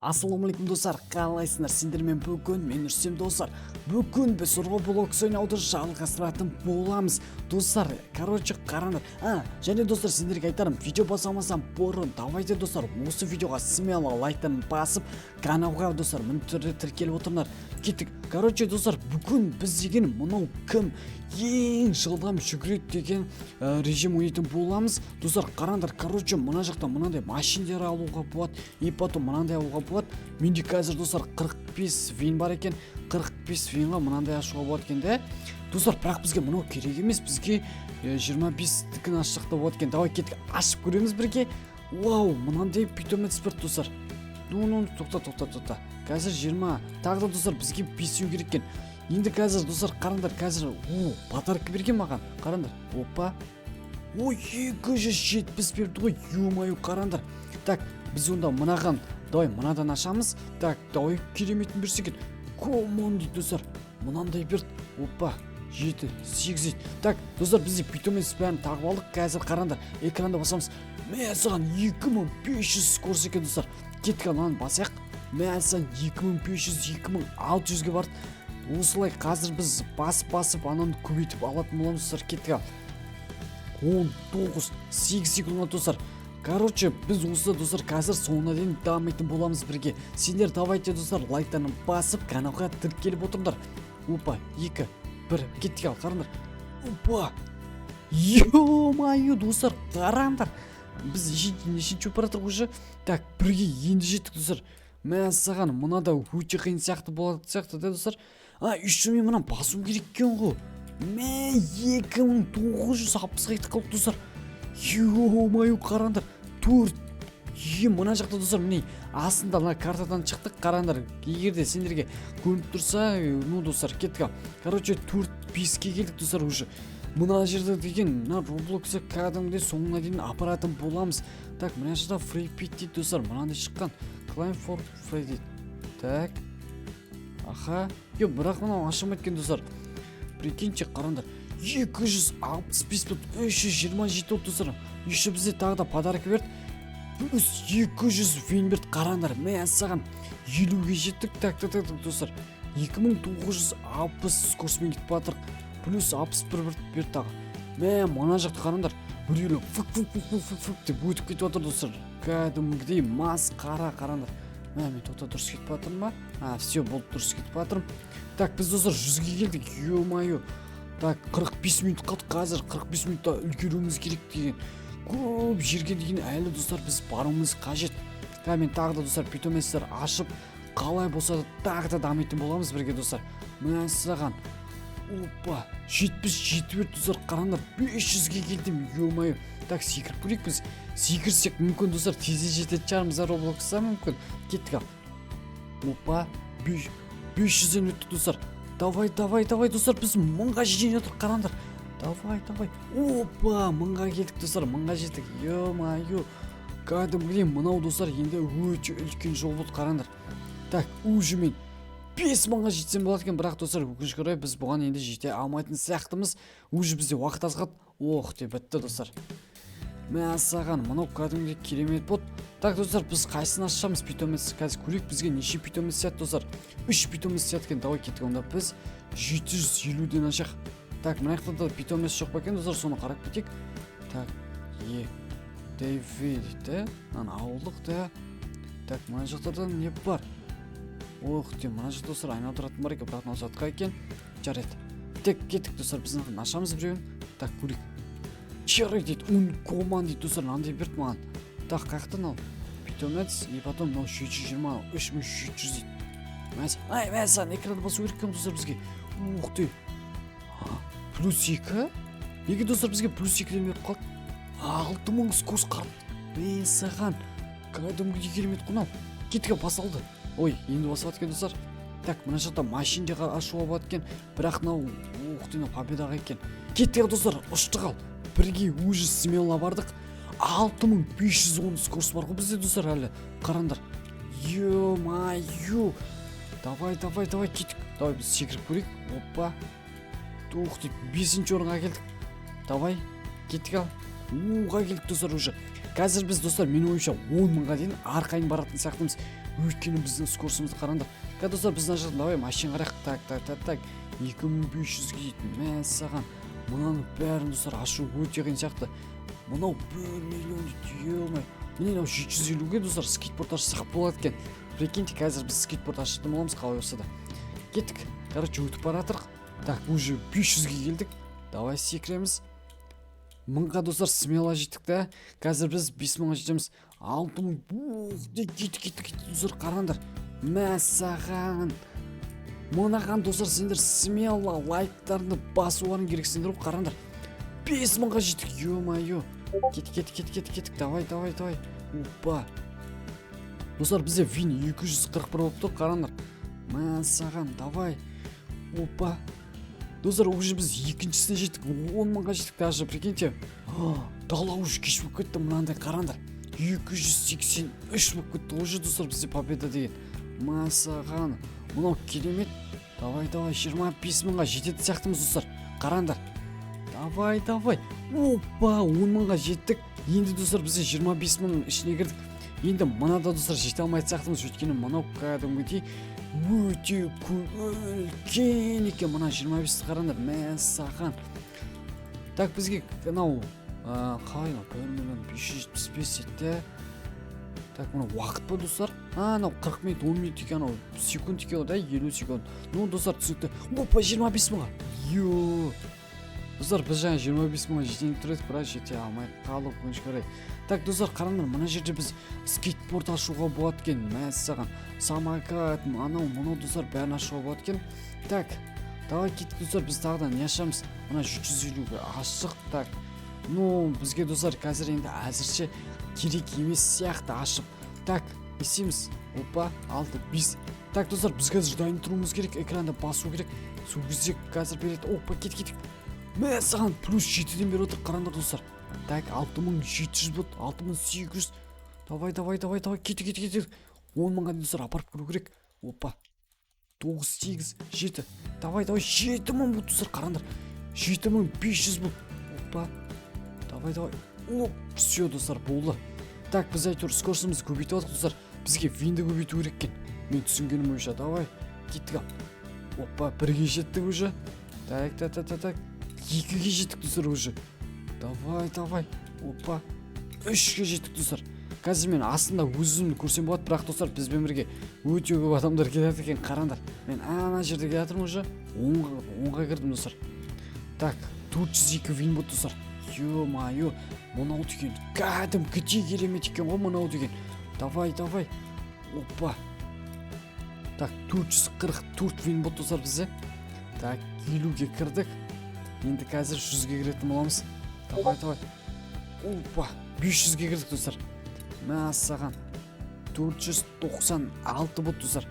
Ассалаумағалейкум, достар! Қалайсыңдар? Сендермен бүгін мен, Рүстем. Достар, бүгін біз Roblox ойнауды жалғастыратын боламыз. Достар, короче, қараңдар. Және, достар, сендерге айтарым: видео бастамасам бұрын, давайте, достар, осы видеоға смело лайктан басып, каналға, достар, міндетті түрде тіркеліп отырыңдар. Кеттік. Короче, достар, бүгін біз деген мынау «Кім ең жылдам жүгіреді» деген режим ойнайтын боламыз. Достар, қараңдар, короче, мына жақта мынандай машиндер алуға болады и потом мынандай алуға болады. Менде қазір, достар, 45 вин бар екен. 45 винға мынандай ашуға болады екен да, достар. Бірақ бізге мынау керек емес, бізге 25-тікін ашсақ та болады екен. Давай, кеттік, ашып көреміз бірге. Вау, мынандай питомец бар, достар. Ну, тоқта, тоқта, тоқта. Қазір 20 тағы да, достар, бізге бесеу керек екен. Енді қазір, достар, қараңдар, қазір о подарка берген маған, қараңдар. Опа, ой, 270 берді ғой, ё-моё, қараңдар. Так, біз онда мынаған, давай, мынадан ашамыз. Так, давай, кереметін берсе екен. Common дейді, достар, мынандай берді. Опа, жеті, сегіз дейді. Так, достар, бізде питомец бәрін тағып алдық. Қазір, қараңдар, экранда басамыз. Мә саған, 2500 скорость екен, достар. Кеттік, мынаны басайық. Мә саған, 2500, 2600-ге барды. Осылай қазір біз басып, басып, ананы көбейтіп алатын боламыз, достар. Кеттік, ал. 19, 8 секунд, достар. Короче, біз осы, достар, қазір соңына дейін дамитын боламыз бірге. Сендер, давайте, достар, лайктарын басып, каналға тіркеліп отырыңдар. Опа, екі, бір, кеттік. Ал, қараңдар. Опа, ё-моё, достар, қараңдар, біз нешінші болып бара жатырмық уже? Так, бірге енді жеттік, достар. Мә саған, мынада өте қиын сияқты болады сияқты да, достар. А еще мен мынаны басуым керек екен ғой. Мә, 2960-қа кетіп қалдық, достар. Ё-моё, қараңдар, төрт. Е, мына жақта, достар, міне, астында мына картадан шықтық, қараңдар. Егер де сендерге көрініп тұрса, ну, достар, кеттік. Ал, короче, төрт, беске келдік, достар, уже. Мына жерде деген мына Роблоксты кәдімгідей соңына дейін апаратын боламыз. Так, мына жерде free pet дейді, достар, мынандай шыққан. Claim for free дейді. Так, аха, е, бірақ мынау ашылмайды екен, достар, прикиньте. Қараңдар, 265 болды, 327 болды, достар. Еще бізде тағы да подарка берді, плюс 200 вин берді, қараңдар. Мә саған, 50-ге жеттік. Так, так, так, так, достар, 2960 скоростьпен кетіп жатырық. Плюс 61 берді тағы. Мә, мына жақта, қараңдар, біреулер фук, фук, фук, фук, фук, фук деп өтіп кетіп жатыр, достар, кәдімгідей масқара. Қараңдар. Мә, мен, тоқта, дұрыс кетіп жатырмын ба? А, все, болды, дұрыс кетіп жатырмын. Так, біз, достар, 100-ге келдік, ё-моё. Так, 45 минут қалды. Қазір 45 минутта үлгеруіміз керек деген. Көп жерге дейін әлі, достар, біз баруымыз қажет. Так, мен тағы да, достар, питомецтер ашып, қалай болса да тағы да дамитын боламыз бірге, достар. Мә саған. Опа, 77 берді, достар, қараңдар, 500-ге келдім, ё-моё. Так, секіріп көрейік біз. Секірсек, мүмкін, достар, тез жететін шығармыз Роблокста, мүмкін. Кеттік, ал. Опа, 500-ден өттік, достар. Давай, давай, давай, достар, біз 1000-ға жетейін жатырмық, қараңдар. Давай, давай. Опа, 1000-ға келдік, достар, 1000-ға жеттік. Ё-моё. Кәдімгідей мынау, достар, енді өте үлкен жол болды, қараңдар. Так, уже мен 5000-ға жетсем болады екен, бірақ, достар, өкінішке орай, біз бұған енді жете алмайтын сияқтымыз. Уже бізде уақыт аз қалды. Ох, деп бітті, достар. Мә саған, мынау кәдімгідей керемет болды. Так, достар, біз қайсысын ашамыз питомец? Қазір көрейік, бізге неше питомец сияды, достар. Үш питомец сияды екен. Давай, кеттік, онда біз 750-ден ашайық. Так, мына жақта да питомец жоқ па екен, достар, соны қарап кетейік. Так, е, Дэйви дейді, ана ауылдық да. Так, мына жақта да не бар? Ох те, мына жақта, достар, айналдыратын бар екен, бірақ мынау затқа екен. Жарайды, тек кеттік, достар, біз мынаны ашамыз біреуін. Так, көрейік. Черри дейді, uncommon дейді, достар, мынандай берді маған. Так, қай жақтан ал питомец? И потом мынау 720, 3700 дейді. Мәс, ай, мә саған, экранды басу керек екен, достар, бізге. Ух ты, плюс екі. Неге, достар, бізге плюс екіден беріп қалды? 6000 скорость, қар мен саған, кәдімгідей керемет қой мынау. Кеттік, басалды. Ой, енді басып екен, достар. Так, мына жақта машина де ашуға болады екен, бірақ мынау, ух ты, мынау победаға екен. Кеттік, достар, ұштық. Ал, бірге уже смело бардық. 6510 скорость бар ғой бізде, достар, әлі, қараңдар. Ё-моё, давай, давай, давай, кеттік. Давай, біз секіріп көрейік. Опа, ух ты, бесінші орынға келдік. Давай, кеттік. Ал, 10-ға келдік, достар, уже. Қазір біз, достар, менің ойымша, 10 000-ға дейін арқайын баратын сияқтымыз. Өйткені біздің скоросымызды қараңдар. Қазір, достар, біз мына жақта, давай, машина қарайық. Так, так, так, так, 2500-ге дейтін. Мәссаған, мынаның бәрін, достар, ашу өте қиын сияқты. Мынау 1 миллион дейді, е. Міне, мынау 750-ге, достар, скейтборд ашсақ болады екен, прикиньте. Қазір біз скейтборд ашатын боламыз қалай болса да. Кеттік, короче, өтіп бара жатырық. Так, уже 500-ге келдік. Давай, секіреміз. 1000-ға, достар, смело жеттік та. Қазір біз 5000-ға жетеміз. 6000. Ух, кеттік, кеттік, кеттік, достар, қараңдар. Мәссаған, мынаған, достар, сендер смело лайктарыңды басуларың керексіңдер ғой. Қараңдар, 5000-ға жеттік, ё-моё. Кеттік, кеттік, кеттік, кеттік, кеттік, давай, давай, давай. Опа, достар, бізде вин 241 болып тұр, қараңдар. Мәссаған, давай. Опа, достар, уже біз екіншісіне жеттік, 10 000-ға жеттік даже, прикиньте. Дала уже кеш болып кетті. Мынандай, қараңдар, 283 болып кетті уже, достар, бізде победа деген. Мәссаған, мынау керемет. Давай, давай, 25 000-ға жететін сияқтымыз, достар, қараңдар. Давай, давай. Опа, 10 000-ға жеттік. Енді, достар, бізде 25 000-ның ішіне кірдік. Енді мынада, достар, жете алмайтын сияқтымыз, өйткені мынау кәдімгідей өте үлкен екен. Мына 25-ті қараңдар, мәссаған. Так, бізге мынау қалай, мынау 1 миллион 575 дейді. Так, мынау уақыт па, достар? А, мынау 40 минут, 10 минут екен, анау секунд екен ғой да, 50 секунд. Ну, достар, түсінікті. Опа, 25 000-ға. Йо, достар, біз жаңа 25 000-ға жетейін деп тұр едік, бірақ жете алмай қалдық, өкінішке орай. Так, достар, қараңдар, мына жерде біз скейтборд ашуға болады екен. Мәссаған, самокат, анау мынау, достар, бәрін ашуға болады екен. Так, давай, кеттік, достар, біз тағы да не ашамыз? Мына 750-ге аштық. Так, ну, бізге, достар, қазір енді әзірше керек емес сияқты ашып. Так, не істейміз? Опа, алты, бес. Так, достар, біз қазір дайын тұруымыз керек, экранда басу керек, сол кезде қазір береді. Опа, кет, кеттік. Мәссаған, плюс жетіден беріп отыр, қараңдар, достар. Так, 6700 болды, 6800. Давай, давай, давай, давай, кеттік, кеттік, кеттік. 10 000-ға дейін, достар, апарып көру керек. Опа, тоғыз, сегіз, жеті, давай, давай. 7000 болды, достар, қараңдар, 7500 болды. Опа, давай, давай. Оп, все, достар, болды. Так, біз әйтеуір скоростымызды көбейтіп алдық, достар. Бізге винді көбейту керек екен, мен түсінгенім бойынша. Давай, кеттік. Ал, опа, бірге жеттік уже. Так, так, так, так, так, екіге жеттік, достар, уже. Давай, давай. Опа, үшке жеттік, достар. Қазір мен астында өзімді көрсем болады, бірақ, достар, бізбен бірге өте көп адамдар келеді екен. Қараңдар, мен ана жерде келе жатырмын уже, оңға кірдім, достар. Так, 402 вин болды, достар. Ё-моё, мынау деген кәдімгідей керемет екен ғой мынау деген. Давай, давай. Опа, так, 444 вин болды, достар, бізде. Так, 50-ге кірдік, енді қазір 100-ге кіретін боламыз. Давай, давай. Опа, 500-ге кірдік, достар. Мәссаған, 496 болды, достар.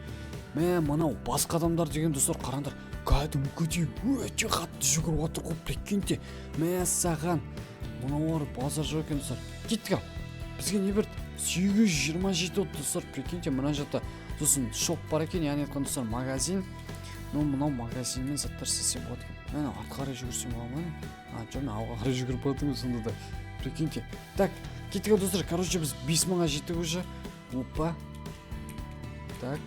Мә, мынау басқа адамдар деген, достар, қараңдар, кәдімгідей өте қатты жүгіріп жатыр ғой, прикиньте. Мәссаған, мыналар базар жоқ екен, достар. Кеттік. Ал бізге не берді? 827 болды, достар, прикиньте. Мына жақта сосын шоп бар екен, яғни айтқан, достар, магазин. Ну, мынау магазинмен заттар істесе болады екен. Міне, артқа қарай жүгірсем бола ма? А, жоқ, мен алға қарай жүгіріп бара жатырмын сонда да, прикиньте. Так, кеттік. Ал, достар, короче, біз 5000-ға жеттік уже. Опа, так,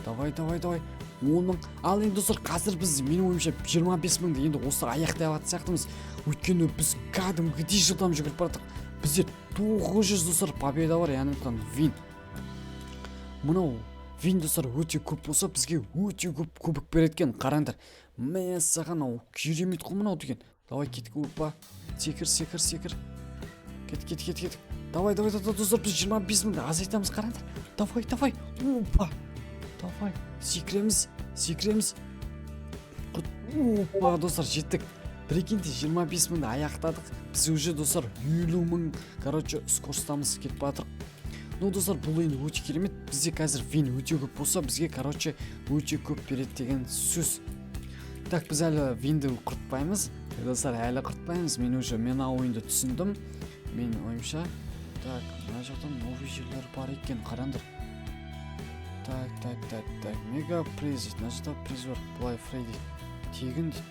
давай, давай, давай, 10 000. Ал енді, достар, қазір біз, менің ойымша, 25 000-ды енді осы аяқтай алатын сияқтымыз, өйткені біз кәдімгідей жылдам жүгіріп бара жатырмық. Бізде 900, достар, победа бар, яғни айтқан вин. Мынау вин, достар, өте көп болса, бізге өте көп кубок береді екен, қараңдар. Мәссаған, мынау керемет қой мынау деген. Давай, кеттік. Опа, секір, секір, секір, кет, кет, кет, кет. Давай, давай, давай, достар, біз 25 000-ды азайтамыз, қараңдар. Давай, давай. Опа, давай, секіреміз, секіреміз. Опа, достар, жеттік, прикиньте, 25 000-ды аяқтадық біз уже, достар. 50 000, короче, скоростамыз кетіп бара жатыр. Ну, достар, бұл енді өте керемет. Бізде қазір вин өте көп болса, бізге, короче, өте көп береді деген сөз. Так, біз әлі винді құртпаймыз, достар, әлі құртпаймыз. Мен уже мына ойынды түсіндім, менің ойымша. Так, мына жақта новый жерлер бар екен, қараңдар. Так, так, так, так, мега приз дейді. Мына жақта приз бар, былай, фри дейді, тегін дейді.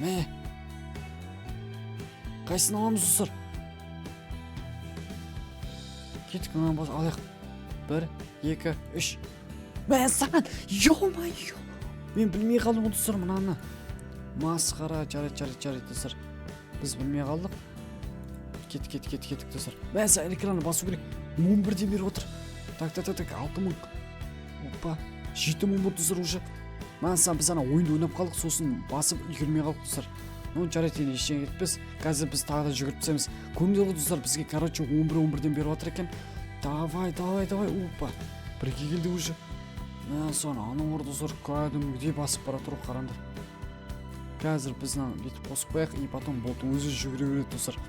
Мә, қайсысын аламыз, достар? Кеттік, мынаны бас алайық. Бір, екі, үш. Мә саған, ё-моё, мен білмей қалдым ғой, достар, мынаны. Масқара. Жарайды, жарайды, жарайды, достар, біз білмей қалдық. Кет, кет, кет, кеттік, достар. Мә саған, экранды басу керек. 11-ден беріп отыр. Так, так, так, так, 6000. Опа, 7000 болды, достар, уже. Мә саған, біз ана ойынды ойнап қалдық, сосын басып үлгермей қалдық, достар. Ну, жарайды, енді ештеңе кетпес. Қазір біз тағы да жүгіріп тастаймыз. Көрдіңдер ғой, достар, бізге, короче, 11 11-ден беріп жатыр екен. Давай, давай, давай. Опа, бірге келдік уже. Мә саған, аналар, достар, кәдімгідей басып бара жатыр ғой, қараңдар. Қазір біз мынаны бүйтіп қосып қояйық, и потом болды, өзі жүгіре береді, достар.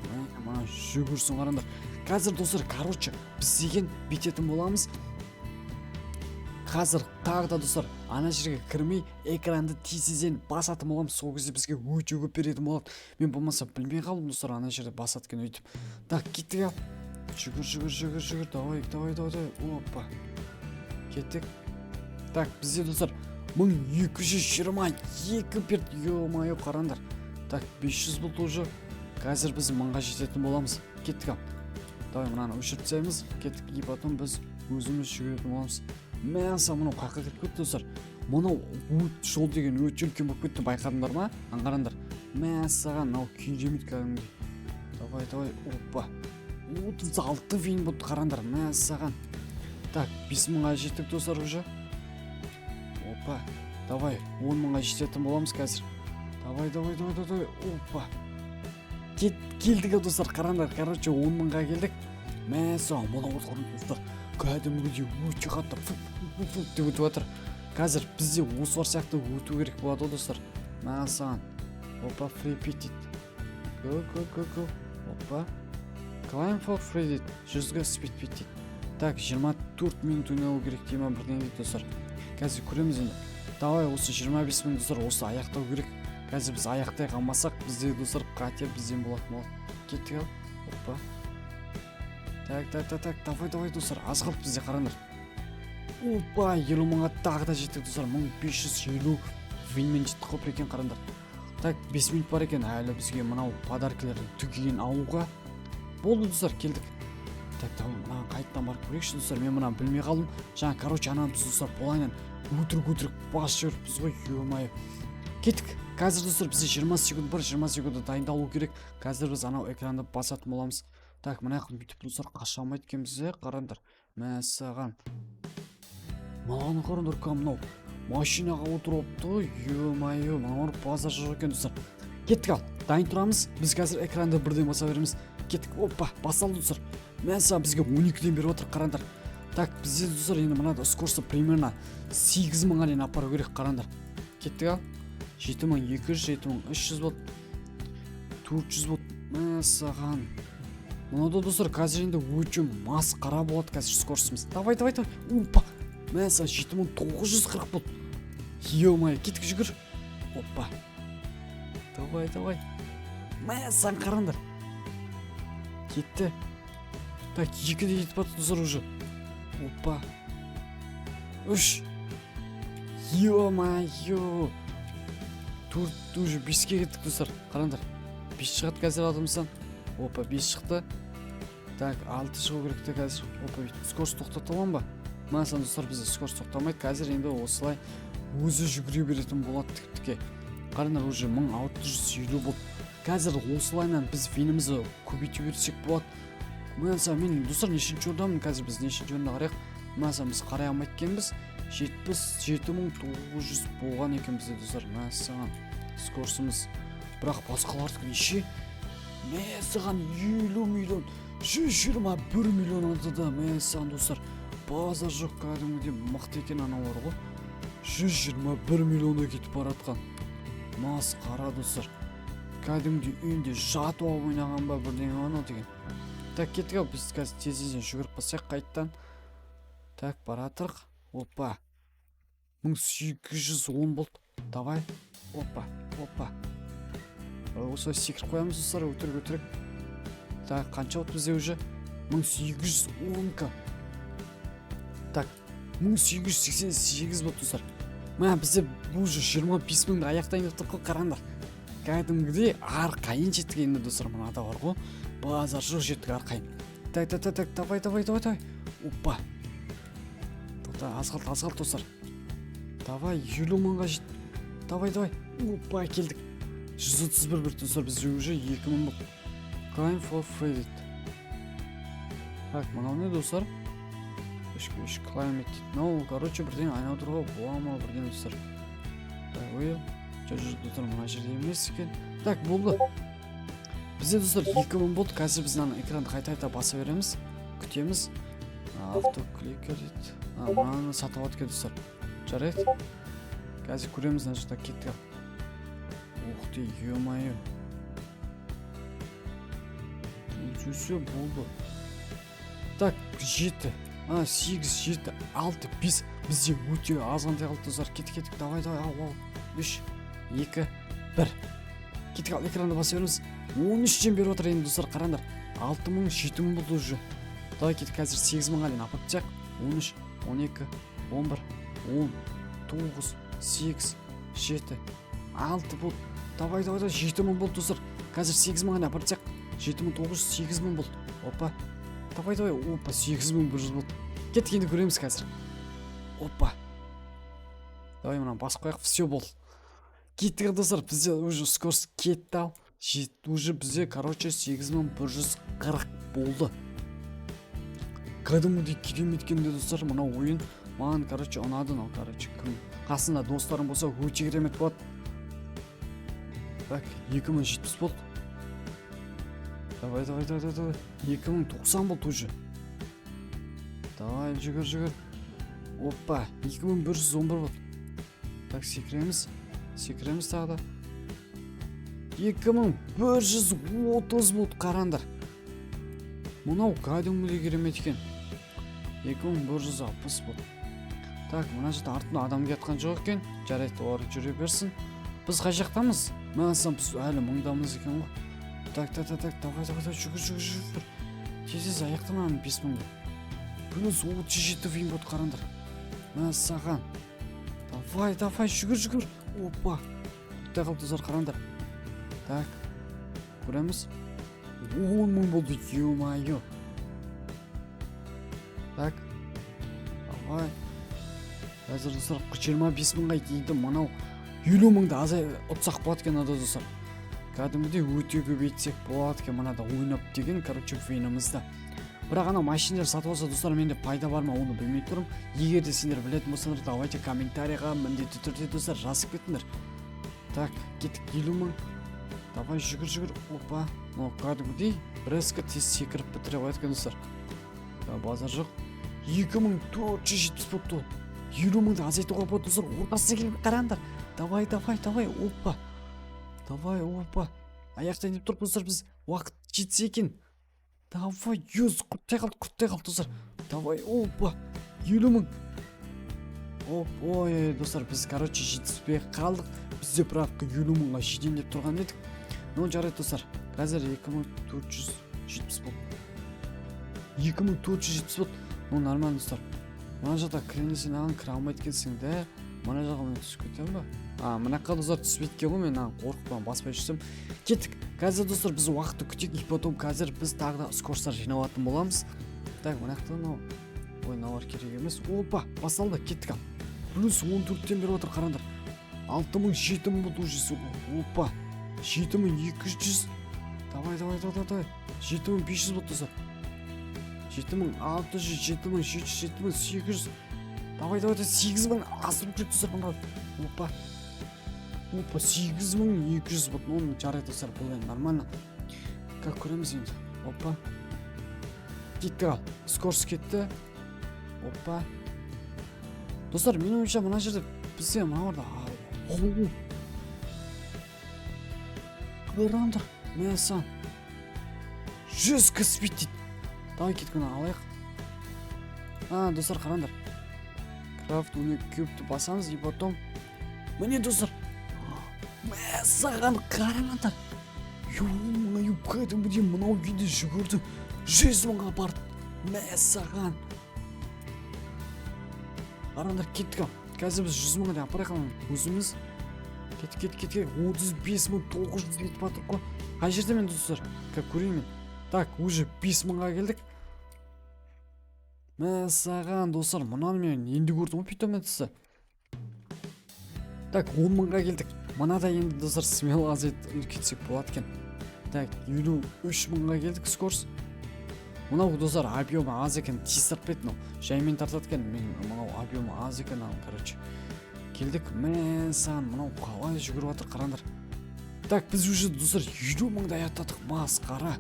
Мә, мына жүгірсін, қараңдар. Қазір, достар, короче, біз деген бүйтетін боламыз. Қазір тағы да, достар, ана жерге кірмей, экранды тез тезден басатын боламыз. Сол кезде бізге өте көп беретін болады. Мен болмаса білмей қалдым, достар, ана жерде басады екен өйтіп. Так, кеттік. Ал, жүгір, жүгір, жүгір, жүгір. Давай, давай, давай, давай. Опа, кеттік. Так, бізде, достар, 1222 берді. Ё-моё, қараңдар. Так, 500 болды уже. Қазір біз 1000-ға жететін боламыз. Кеттік. Ал, давай, мынаны өшіріп тастаймыз. Кеттік. И потом біз өзіміз жүгіретін боламыз. Мәссаған, мынау қаяққа кіріп кетті, достар? Мынау жол деген өте үлкен болып кетті, байқадыңдар ма? Аңғарыңдар. Мәссаған, мынау керемет кәдімгідей. Давай, давай. Опа, 36 вин болды, қараңдар. Мәссаған. Так, 5000-ға жеттік, достар, уже. Опа, давай, 10 000-ға жететін боламыз қазір. Давай, давай, давай, давай. Опа, кет, келдік ау, достар, қараңдар. Короче, 10 000-ға келдік. Мәссаған, мынау, достар, кәдімгідей өте қатты фу фу фу деп өтіп жатыр. Қазір бізде осылар сияқты өту керек болады ғой, достар. Мәссаған. Опа, free pet дейді. Го, го, го, го. Опа, claim for free дейді. 100-ге speed pet дейді. Так, 24 минут ойнау керек дей ма, бірдеңе дейді, достар. Қазір көреміз енді. Давай, осы 25 минут, достар, осы аяқтау керек. Қазір біз аяқтай қалмасақ, бізде, достар, қате бізден болатын болады. Кеттік. Ал, опа. Так, так, так, так, давай, давай, достар, аз қалды бізде, қараңдар. Опа, 50 000-ға тағы да жеттік, достар. 1550 винмен жеттік қой, екен, қараңдар. Так, 5 минут бар екен әлі бізге мынау подаркілердің түгелін алуға. Болды, достар, келдік. Так, давай, мынаған қайтадан барып көрейікші, достар. Мен мынаны білмей қалдым жаңа. Короче, ананы біз, достар, былайынан өтірік өтірік басып жіберіппіз ғой, ё-моё. Кеттік. Қазір, достар, бізде 20 секунд бар, 20 секундта дайындалу керек. Қазір біз анау экранды басатын боламыз. Так, мына жақта бүйтіп, достар, қаша алмайды екенбіз, иә, қараңдар. Мәссаған, мынаны қараңдар, кәдімгі мынау машинаға отырып алыпты ғой, ё-моё. Мыналар базар жоқ екен, достар. Кеттік. Ал, дайын тұрамыз. Біз қазір экранды бірден баса береміз. Кеттік. Опа, басталды, достар. Мәссаған, бізге 12-ден беріп отыр, қараңдар. Так, бізде, достар, енді мынада скорості примерно 8000-ға дейін апару керек, қараңдар. Кеттік. Ал, 7200, 7300 болды, 400 болды. Мәссаған, мынада, достар, қазір енді өте масқара болады қазір скоростымыз. Давай, давай, давай. Опа, мәссаған, 7940 болды, ё-моё. Кеттік, жүгір. Опа, давай, давай. Мәссаған, қараңдар, кетті. Так, екіде кетіп жатыр, достар, уже. Опа, үш, ё-моё, төрт, уже беске кеттік, достар, қараңдар. Бес шығады қазір алдымыздан. Опа, бес шықты. Так, алты шығу керек те қазір. Опа, бүйтіп скорость тоқтата аламын ба? Мәссаған, достар, бізде скорость тоқтамайды қазір. Енді осылай өзі жүгіре беретін болады тіп тіке. Қараңдар, уже 1650 болды. Қазір осылайынан біз винімізді көбейте берсек болады. Мәссаған, мен, достар, нешінші орындамын қазір? Біз нешінші орында, қарайық. Мәссаған, біз қарай алмайды екенбіз. 77 900 болған екен бізде, достар. Мәссаған, скоросымыз. Бірақ басқалардікі неше? Мәссаған, 50 миллион 121 миллион алды да. Мәссаған, достар, базар жоқ, кәдімгідей мықты екен аналар ғой. 121 миллионға кетіп бара жатқан. Масқара, достар, кәдімгідей үйінде жатып алып ойнаған ба, бірдеңе ғой анау деген. Так, кеттік. Ау, біз қазір тез тезден жүгіріп бассақ қайтадан. Так, бара жатырық. Опа, 1810 болды. Давай. Опа, опа, осылай секіріп қоямыз, достар, өтірік өтірік. Так, қанша болды бізде уже? 1810 к. Так, 1888 болды, достар. Мә, бізде уже 25 000-ды аяқтайын деп тұр ғой, қараңдар. Кәдімгідей арқайын жеттік енді, достар. Мынада бар ғой, базар жоқ, жеттік арқайын. Так, так, так, так, давай, давай, давай, давай. Опа, тоқта, аз қалды, аз қалды, достар. Давай, 50 000-ға жет. Давай, давай. Опа, келдік. 131 бір, достар, бізде уже 2000 болды. Claim for free дейді. Так, мынау не, достар? Үшке үш claim дейді. Мынау, короче, бірдеңе айналдыруға бола ма, бірдеңе, достар. Так, ой, жоқ, жоқ, достар, мына жерде емес екен. Так, болды, бізде, достар, 2000 болды. Қазір біз мынаны, экранды қайта қайта баса береміз, күтеміз. Автокликер дейді. А, мынаны сатып алады екен, достар. Жарайды, қазір көреміз. Мына жақта кеттік. Ух ты, ё-моё, все, болды. Так, жеті, а, сегіз, жеті, алты, бес. Бізде өте азғантай қалды, достар. Кеттік, кеттік, давай, давай, ал, ал. Үш, екі, бір, кеттік. Ал, экранды баса береміз. 13-тен беріп отыр енді, достар, қараңдар. 6000, 7000 болды уже. Давай, кеттік, қазір 8000-ға дейін апарып тастайық. 13, 12, 11, 10, тоғыз, сегіз, жеті, алты болды. Давай, давай, давай. 7000 болды, достар. Қазір 8000-ға дейін апарып тастайық. 7900, 8000 болды. Опа, давай, давай. Опа, 8100 болды. Кеттік, енді көреміз қазір. Опа, давай, мынаны басып қояйық. Все, болды, кеттік, достар. Бізде уже скорость кетті. Ал уже бізде, короче, 8140 болды. Кәдімгідей керемет екен де, достар, мынау ойын. Маған, короче, ұнады мынау. Короче, кім қасында достарың болса, өте керемет болады. Так, 2070 болды. Давай, давай, давай, давай. 2090 болды уже. Давай, жүгір, жүгір. Опа, 2111 болды. Так, секіреміз, секіреміз тағы да. 2130 болды. Қараңдар, мынау кәдімгідей керемет екен. 2160 болды. Так, мына жерде артында адам келатқан жоқ екен. Жарайды, олар жүре берсін. Біз қай жақтамыз? Мәссаған, біз әлі мыңдамыз екен ғой. Так, так, так, так, давай, давай, давай, жүгір, жүгір, жүгір, тез, тез аяқта. Мынаны 5000-ға плюс 37 вин болды, қараңдар. Мәссаған, давай, давай, жүгір, жүгір. Опа, құттай қалды, достар, қараңдар. Так, көреміз. 10 000 болды, ё-моё. Так, давай, қазір, достар, 25 000-ға енді мынау 50 000-ды азай ұтсақ болады екен мынада, достар. Кәдімгідей өте көбейтсек болады екен мынада ойнап деген, короче, винімізді. Бірақ анау машиналар сатып алса, достар, менде пайда бар ма, оны білмей тұрмын. Егер де сендер білетін болсаңдар, давайте, комментарийға міндетті түрде, достар, жазып кетіңдер. Так, кеттік, 50 000. Давай, жүгір, жүгір. Опа, мынау кәдімгідей резко тез секіріп бітіре қояды екен, достар. Да, базар жоқ. 2470 болыпты. 50 000-ды азайтуға болады, достар. Ортасына келіп қараңдар. Давай, давай, давай. Опа, давай. Опа, аяқтайын деп тұрып, достар, біз уақыт жетсе екен. Давай, 100, құрттай қалды, құрттай қалды, достар. Давай, опа, 50 000. Оп, ой, ой, достар, біз, короче, жетіспей қалдық. Бізде бірақ 50 000-ға жетейін деп тұрған едік. Ну, жарайды, достар, қазір 2470 болды, 2470 болды. Ну, нормально, достар. Мына жақта кірейін десең, мынаған кіре алмайды екенсің да. Мына жаққа мен түсіп кетемін ба? А, мына жаққа, достар, түспейді екен ғой. Мен мынаны қорқып баспай жүрсем. Кеттік, қазір, достар, біз уақытты күтейік. И потом қазір біз тағы да скоростар жинап алатын боламыз. Так, мына жақта мынау, ой, мыналар керек емес. Опа, басталды, кеттік. Ал, плюс 14-тен беріп отыр, қараңдар. 6000, 7000 болды уже. Опа, 7200. Давай, давай, давай, давай. 7500 болды, достар. 7600, 7700, 7800. Давай, давай, давай. 8000 асыру керек, достар, мына. Опа, опа, 8200 болды. Ну, жарайды, достар, бұл енді нормально. Как көреміз енді. Опа, кеттік. Ал, скорость кетті. Опа, достар, менің ойымша, мына жерде бізде мыналарда. Оу, қараңдар, мәссаған, 100 кіспейді дейді. Давай, кеттік, мына алайық. А, достар, қараңдар, крафт 12 кубті басамыз. И потом міне, достар, мәссаған, қараңдар, ё-моё, кәдімгідей мынау үйде жүгірді, 100 000-ға барды. Мәссаған, қараңдар, кеттік. Ал, қазір біз 100 000-ға дейін апарайық ананы өзіміз. Кеттік, кеттік, кеттік. 35 900 кетіп жатыр ғой. Қай жерде мен, достар, как көрейін мен? Так, уже 5000-ға келдік. Мәссаған, достар, мынаны мен енді көрдім ғой, питомецті. Так, 10 мыңға келдік. Мынада енді, достар, смело азайтып кетсек болады екен. Так, 53 мыңға келдік скорость. Мынау, достар, объемы аз екен, тез тартпайды мынау, жаймен тартады екен. Мен мынау объемы аз екен мынаның. Короче, келдік. Мәссаған, мынау қалай жүгіріп жатыр, қараңдар. Так, біз уже, достар, 50 мыңды аяқтадық. Масқара,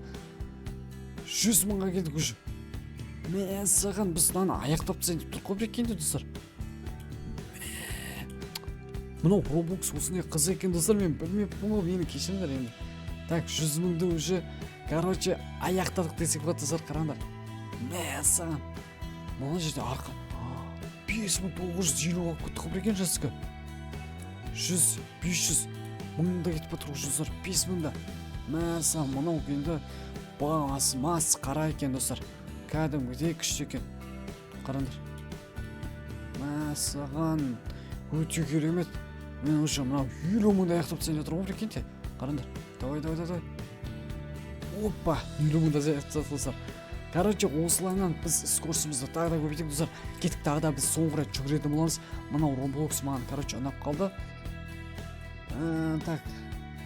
100 мыңға келдік уже. Мәссаған, біз мынаны аяқтап тастайын деп тұрмық қой, прикиньте, достар. Мынау Роблокс осындай қызық екен, достар, мен білмеппін ғой, мені кешіріңдер енді. Так, 100 мыңды уже, короче, аяқтадық десек болады, достар, қараңдар. Мәссаған, мына жерде арқа 5950 алып кеттік қой, прикинь. Жаска 100, 500 мыңда кетіп жатыр уже, достар, 5000-да. Мәссаған, мынау енді бас масқара екен, достар, кәдімгідей күшті екен, қараңдар. Мәссаған, өте керемет. Мен уже мынау 50 мыңды аяқтап тастайын деп жатырмын ғой, прикиньте, қараңдар. Давай, давай, давай. Опа, 50 мыңды аяқтап тастадық, достар. Короче, осылайынан біз скоростымызды тағы да көбейтейік, достар. Кеттік, тағы да біз соңғы рет жүгіретін боламыз. Мынау Роблокс маған, короче, ұнап қалды. Так,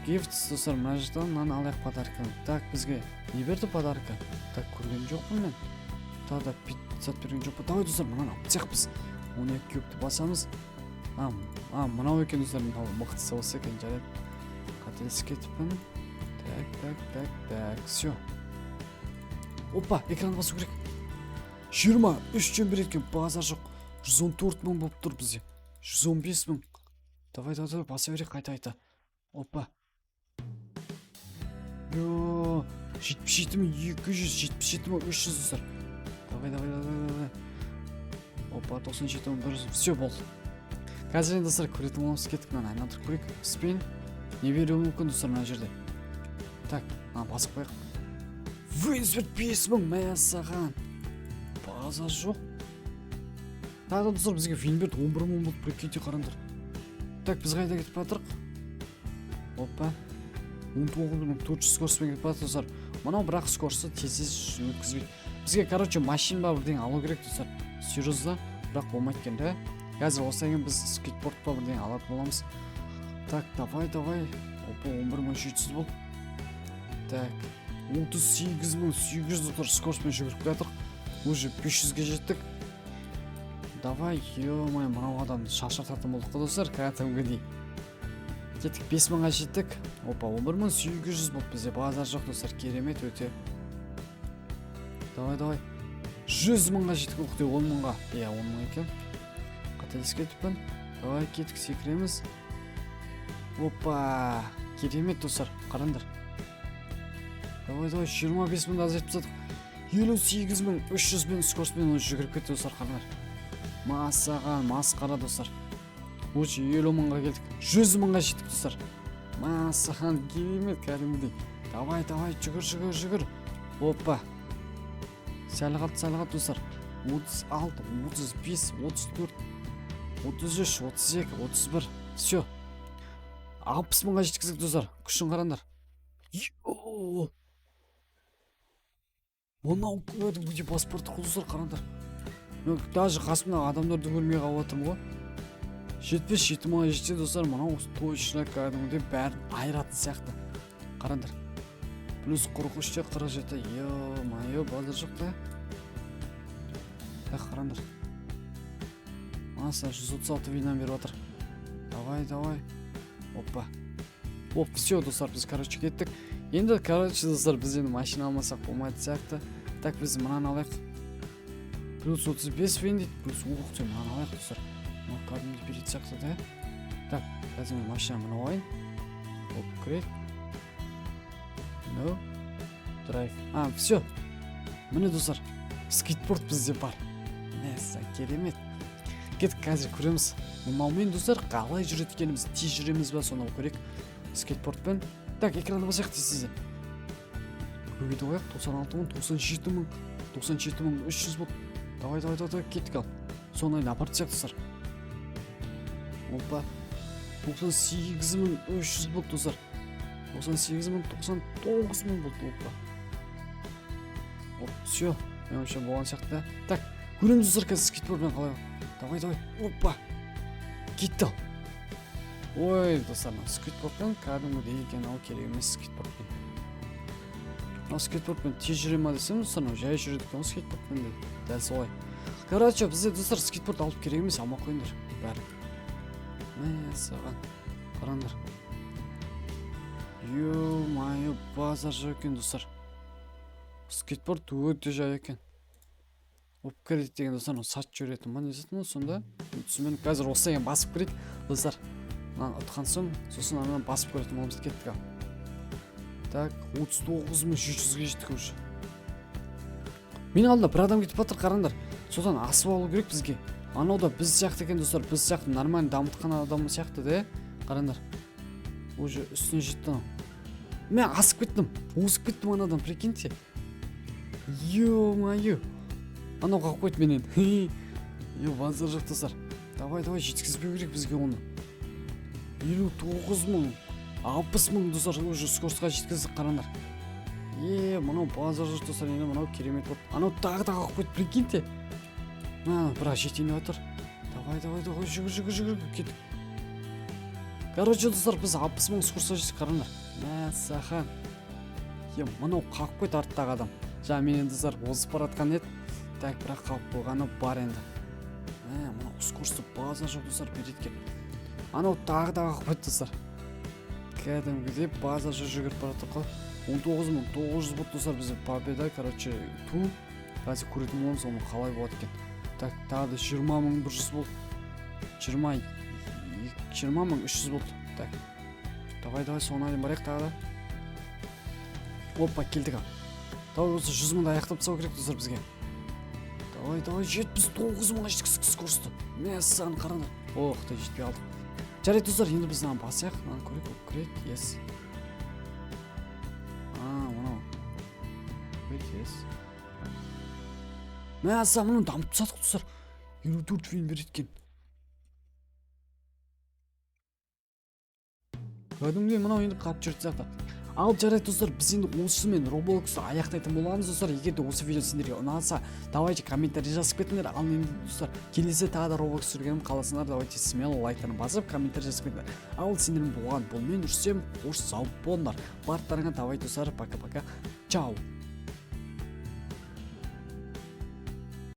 gifts, достар, мына жерден мынаны алайық, подарканы. Так, бізге не берді подарка? Так, көрген жоқпын мен, тағы да зат берген жоқ па? Давай, достар, мынаны алып тастайық. Біз 12 кубті басамыз. А, мынау екен, достар, мынау мықтысы осы екен. Жарайды, қателесіп кетіппін. Так, так, так, так, все. Опа, экранды басу керек. 23-тен береді екен, базар жоқ. 114 мың болып тұр бізде, 115 мың. Давай, давай, давай, баса берейік қайта қайта. Опа, йо, 77 200, 77 300, достар. Давай, давай, давай, давай. Опа, 97 100. Все, болды. Қазір енді, достар, көретін боламыз. Кеттік, мынаны айналдырып көрейік. Спин не беруі мүмкін, достар, мына жерде? Так, мынаны басып қояйық. Винсберт, 5000. Мәссаған, базар жоқ. Тағы да, достар, бізге винберт, 11 мың болды, прикиньте, қараңдар. Так, біз қайда кетіп бара жатырық? Опа, 19 400 скоростьпен кетіп бара жатыр, достар. Мынау бірақ скоростьті тез тез өткізбейді. Бізге, короче, машина ба, бірдеңе алу керек, достар, серьезно. Бірақ болмайды екен да. Қазір осыдан кейін біз скейтборд па, бірдеңе алатын боламыз. Так, давай, давай. Опа, 11 700 болды. Так, 38 800, достар, скоростьпен жүгіріп келе жатырық. Уже 500-ге жеттік. Давай, ё-моё, мынау адамды шаршататын болдық қой, достар, кәдімгідей. Кеттік, 5000-ға жеттік. Опа, 11 800 болды бізде, базар жоқ, достар, керемет өте. Давай, давай, 100 мыңға жеттік. Ух ты, 10 мыңға. Иә, 10 мың екен, қателесіп кетіппін. Давай, кеттік, секіреміз. Опа, керемет, достар, қараңдар. Давай, давай, 25 мыңды азайтып тастадық. 58 300-бен скоростьпен уже жүгіріп кетті, достар, қараңдар. Масаған, масқара, достар. Лучше 50 мыңға келдік, 100 мыңға жеттік, достар. Масаған, керемет кәдімгідей. Давай, давай, жүгір, жүгір, жүгір. Опа, сәл қалды, сәл қалды, достар. 36, 35, 34, 33, 32, 31. Все, 60 мыңға жеткіздік, достар. Күшін қараңдар. Йоу! Мынау кәдімгідей басып бара жатыр, достар, қараңдар. Мен даже қасымдағы адамдарды көрмей қалып жатырмын ғой. 77 мыңға жетсе, достар, мынау точно кәдімгідей бәрін айыратын сияқты, қараңдар. Плюс 43-те 47. Ё-моё, базар жоқ та. Так, қараңдар, маса 136 виннан беріп жатыр. Давай, давай. Опа, оп, все, достар, біз, короче, кеттік енді. Короче, достар, біз енді машина алмасақ болмайтын сияқты. Так, біз мынаны алайық. Плюс 35 вин дейді, плюс. Ух ты, мынаны алайық, достар, мынау кәдімгідей беретін сияқты да. Так, қазір мен машина мініп алайын. Upgrade, no drive. А, все, міне, достар, скейтборд бізде бар. Мәссаған, керемет. Кеттік, қазір көреміз мынаумен, достар, қалай жүреді екеніміз, тез жүреміз ба, соны көрейік скейтбордпен. Так, экранды басайық тез тез, көбейтіп қояйық. 96 мың, 97 мың, 97 300 болды. Давай, давай, давай, давай, кеттік. Ал соны енді апарып тастайық, достар. Опа, 98 300 болды, достар. 98 мың, 99 мың болды. Опа, оп, все, меніңше, болған сияқты да. Так, Көреміз, достар, қазір скейтбордпен қалай. Давай, давай, опа, кетті. Ал, ой, достар, мынау скейтбордпен кәдімгідей екен. Ал керек емес скейтбордпен. Мынау скейтбордпен тез жүре ма десем, достар, мынау жай жүреді екен ғой скейтбордпен де. Дәл солай. Короче, бізде, достар, скейтборд алып керек емес, алмай ақ қойыңдар бәрін. Мәссаған, қараңдар, ё-моё, базар жоқ екен, достар. Скейтборд өте жай екен. Апгрейд деген, достар, мынау сатып жіберетін ма, не зат мынау сонда? Мен түсінбедім. Қазір осыдан басып көрейік, достар. Мынаны ұтқан соң, сосын ананы басып көретін боламыз. Кеттік. Ал, так, 39 700-ге жеттік уже. Менің алдымда бір адам кетіп жатыр, қараңдар. Содан асып алу керек бізге. Анау да біз сияқты екен, достар, біз сияқты нормально дамытқан адам сияқты да. Қараңдар, уже үстіне жетті анау. Мен асып кеттім, озып кеттім анадан, прикиньте. Ё-моё, анау қалып қойды менен. Е, базар жоқ, достар. Давай, давай, жеткізбеу керек бізге оны. 59 000, 60 000, достар, уже скоростьқа жеткіздік, қараңдар. Е, мынау базар жоқ, достар. Енді мынау керемет болды. Анау тағы да қалып қойды, прикиньте. Мына бірақ жетейін деп жатыр. Давай, давай, давай, жүгір, жүгір, жүгір, кеттік. Короче, достар, біз 60 000 скоростьқа жеттік, қараңдар. Мәссаған. Е, мынау қалып қойды, арттағы адам. Жаңа менен, достар, озып бара жатқан еді. Так, бірақ қалып қойғаны бар енді. Мә, мынау скорості базар жоқ, достар, береді екен. Анау тағы да қалып қойды, достар. Кәдімгідей базар жоқ, жүгіріп бара жатыр ғой. 19 900 болды, достар, бізде победа. Короче, ту, қазір көретін боламыз оны қалай болады екен. Так, тағы да 20 100 болды, 20 300 болды. Так, давай, давай, соңына дейін барайық тағы да. Опа, келдік. Ал, давай, осы 100 мыңды аяқтап тастау керек, достар, бізге. Давай, давай, 79 мыңға жеткіздік скорості. Мәссаған, қараңдар. Ох ты, жетпей қалдық. Жарайды, достар, енді біз мынаны басайық, мынаны көрейік. Апгрейд, yes. А, мынау апгрейд, yes. Мәссаған, мынаны дамытып тастадық, достар. 54 вин береді екен. Кәдімгідей мынау енді қатты жүретін сияқты. Ал жарайды, достар, біз енді осымен Роблоксты аяқтайтын боламыз, достар. Егер де осы видео сендерге ұнаса, давайте комментарий жазып кетіңдер. Ал енді, достар, келесі тағы да Роблокс түсіргенім қаласаңдар, давайте смело лайктарын басып, комментарий жазып кетіңдер. Ал сендермен болған бұл мен, Рүстем. Қош, сау болыңдар барлықтарыңа. Давай, достар, пока, пока, чао.